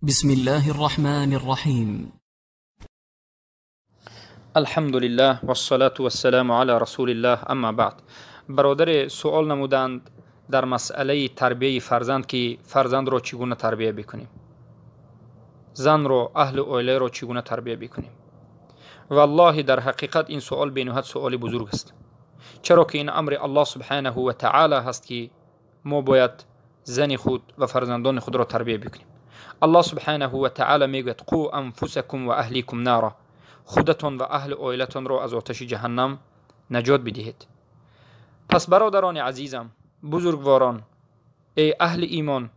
بسم الله الرحمن الرحيم. الحمد لله والصلاة والسلام علی رسول الله، اما بعد. برادر سوال نمودند در مسئله تربیه فرزند که فرزند را چگونه تربیه بکنیم، زن را، اهل عائله را چگونه تربیه بکنیم. والله در حقیقت این سوال بینهایت سوال بزرگ است، چرا که این امر الله سبحانه و تعالی هست که ما باید زن خود و فرزندان خود را تربیه بکنیم. الله سبحانه و تعالی میگوید قو انفسکم و اهلیکم نارا، خودتان و اهل عائلتان را از آتش جهنم نجات بدهید. پس برادران عزیزم، بزرگواران، ای اهل ایمان،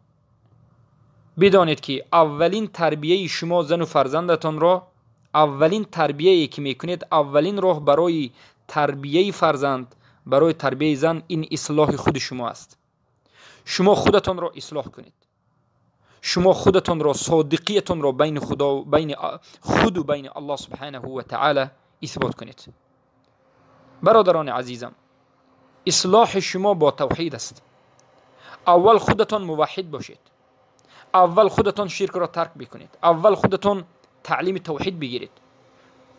بدانید که اولین تربیه شما زن و فرزندتان را، اولین تربیه که میکنید، اولین راه برای تربیه فرزند، برای تربیه زن، این اصلاح خود شما است. شما خودتان را اصلاح کنید. شما خودتان را، صادقیتان را بین خدا و بین خود و بین الله سبحانه و تعالی اثبات کنید. برادران عزیزم، اصلاح شما با توحید است. اول خودتان موحد باشید، اول خودتان شرک را ترک بکنید، اول خودتان تعلیم توحید بگیرید.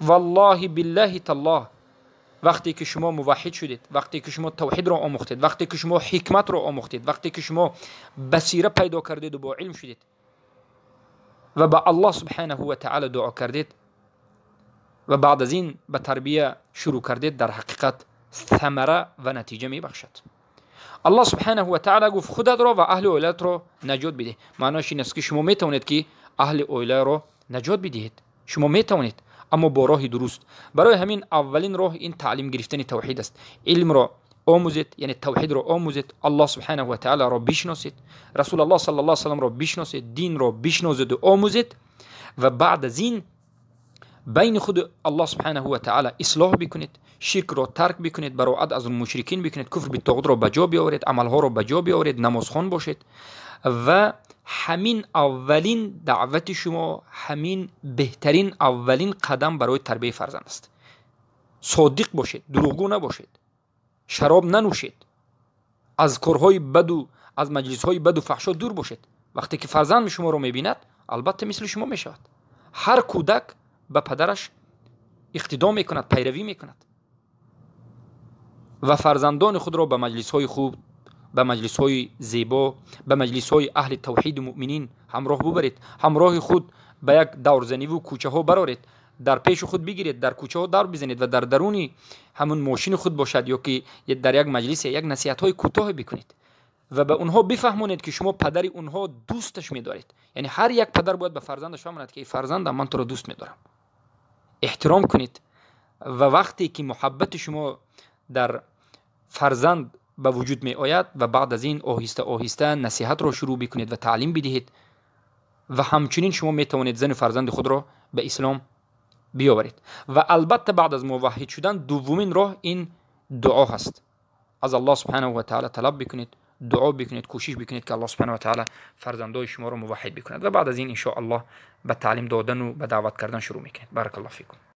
والله بالله تالله، وقتی که شما موحد شدید، وقتی که شما توحید را آموختید، وقتی که شما حکمت را آموختید، وقتی که شما بصیره پیدا کردید و با علم شدید و با الله سبحانه و تعالی دعا کردید و بعد از این به تربیه شروع کردید، در حقیقت ثمره و نتیجه می بخشد. الله سبحانه و تعالی گفت خودت را و اهل عائلت را نجات بده. معناش این است که شما می توانید که اهل عائله را نجات بدهید، شما می توانید، اما با راه درست. برای همین اولین راه این تعلیم گرفتن توحید است. علم را آموزید، یعنی توحید را آموزید، الله سبحانه و تعالی را بشناسید، رسول الله صلی الله علیه و سلم را بشناسید، دین را بشناسید و آموزید و بعد از این بین خود الله سبحانه و تعالی اصلاح بکنید، شرک را ترک بکنید، براعت از مشرکین بکنید، کفر به طاغوت را بجا بیاورید، عملها را بجا بیاورید، نمازخوان باشید. و همین اولین دعوت شما، همین بهترین اولین قدم برای تربیه فرزند است. صادق باشید، دروغگو نباشید، شراب ننوشید، از کارهای بد و از مجلس‌های بد و فحشا دور باشید. وقتی که فرزند شما رو میبیند، البته مثل شما میشود. هر کودک به پدرش اقتدا میکند، پیروی میکند و فرزندان خود را به مجلس‌های خوب، به مجلس‌های زیبا، به مجلس‌های اهل توحید و مؤمنین همراه ببرید. همراه خود به یک دورزنی و کوچه ها برارید، در پیش خود بگیرید، در کوچه ها در بزنید و در درونی همون ماشین خود باشد یا که در یک مجلس یک نصیحت های کوتاه بکنید و به اونها بفهمونید که شما پدر اونها دوستش می‌دارید. یعنی هر یک پدر باید به فرزندش فهماند که ای فرزندم، من تو را دوست می‌دارم. احترام کنید و وقتی که محبت شما در فرزند به وجود می آید و بعد از این آهسته آهسته نصیحت را شروع بکنید و تعلیم بدهید و همچنین شما می توانید زن و فرزند خود را به اسلام بیاورید. و البته بعد از موحد شدن دومین راه این دعا هست. از الله سبحانه و تعالی طلب بکنید، دعا بکنید، کوشش بکنید که الله سبحانه و تعالی فرزندای شما را موحد بکند و بعد از این ان شاء الله به تعلیم دادن و به دعوت کردن شروع میکنید. بارک الله فیکم.